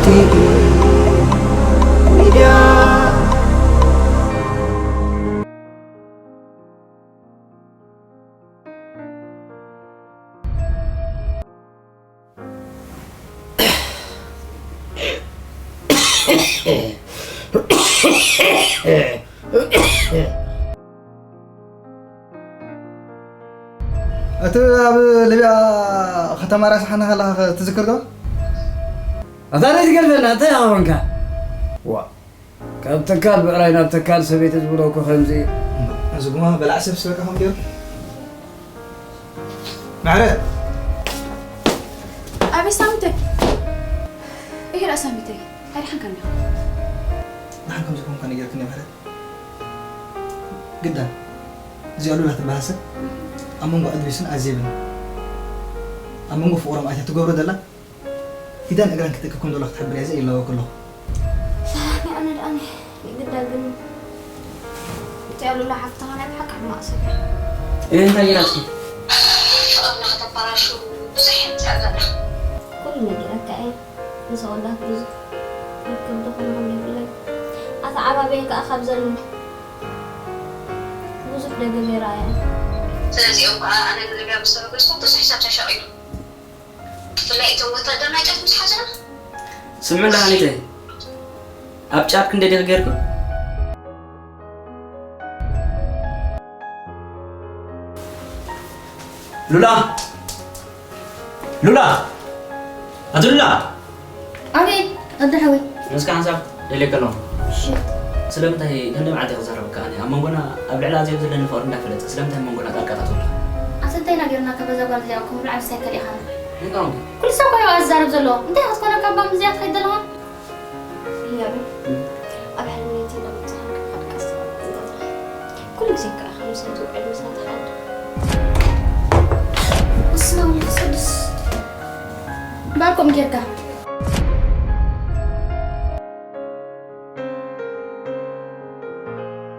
ቲቪ ሚድያ። እቲ ኣብ ሊብያ ከተማ ራስሓና ከለኻ ትዝክር ዶ? ኣታ ነዚ ገልበና እንታይ ኣኾንካ? ዋ፣ ካብ ተካል ብዕራይ ናብ ተካል ሰበይቲ ዝብሎ እኮ ከምዚ እዩ። እዚ ጉማ በላዕ ሰብ ስበቃ ከም ገይሩ። ምሕረት! ኣቤት ሳሚተይ! እሂ ደኣ ሳሚተይ፣ ኣይደሓንካን ዲኻ? ደሓን ከም ዝኾንካ ነጊርክኒ ምሕረት። ግዳ እዚኣ ሉላ ትበሃል ሰብ ኣብ መንጎ ኣድሪስን ኣዜብን ኣብ መንጎ ፍቕሮም ኣትያ ትገብሮ ዘላ ኢዳን እግራን ክትእክብ ከም ዘላ ክትሕብር እየ ዘኢለወ ከለኹ። ኣነ ኣነ ደኣ ግዳ ግን እቲ ኣሉላ ሓፍትኻ ናይ ብሓቂ ሕማቕ ሰብ እያ። እህ እንታይ ኢላትኪ? ፍቕርና ከተበላሹ ብዙሕ የምፅእ ዘላ። ኩሉ ነጊረካ እየ። ምስ ኣወዳት ብዙሕ ርክብ ዝኾነ ከም ዘይብለይ ኣተዓባብየ ከኣ ካብ ዘሎ ብዙሕ ደገፍ የረኣያ። ስለዚኦም ከኣ ኣነ ንሊብያ ምስ ተበገስኩ ብዙሕ ሰብ ተሸቒሉ። ብፍላይ እቶም ወታደር ናይ ጫት ምስ ሓዘና። ስምዒ ደሓኒተይ፣ ኣብ ጫት ክንደይ ዲኺ ጌርኪ? ሉላ! ሉላ! ኣቲ ሉላ! ኣቤት ኣደ ሓወይ። ንስካ ሓንሳብ ደልየካ ኣለኹ። እሺ። ስለምንታይ ደንደም ዓዲ ክዛረበካ ኣነ? ኣብ መንጎና ኣብ ልዕሊ ኣዜብ ዘለኒ ፍቕሪ እንዳፈለጠ ስለምንታይ ኣብ መንጎና ጣልቃ ታትወካ? ኣቲ እንታይ ኢና ጌርናካ በዛ ጓል እዚኣ እኮ ምብላዕ ምሳይ ከሊእኻና። እንታይ ኾንኩ? ኩሉ ሰብ እኮ እዩ ኣዛርብ ዘሎ። እንታይ ክትኮነካ እባ ምዝያት ከይድ ዘለኻ? ህያበይ፣ ኣብ ሕልመይ እቲ ለውጢ ዝሃልካ ሓድካ ዝተቐበልኩ እንተትረኸ፣ ኩሉ ግዜ ከኣ ከም ሰብ ዝውዕል ምሳኻ ኣለ። በስመ አብ ወመንፈስ ቅዱስ። እምበኣር ከምኡ ጌርካ፣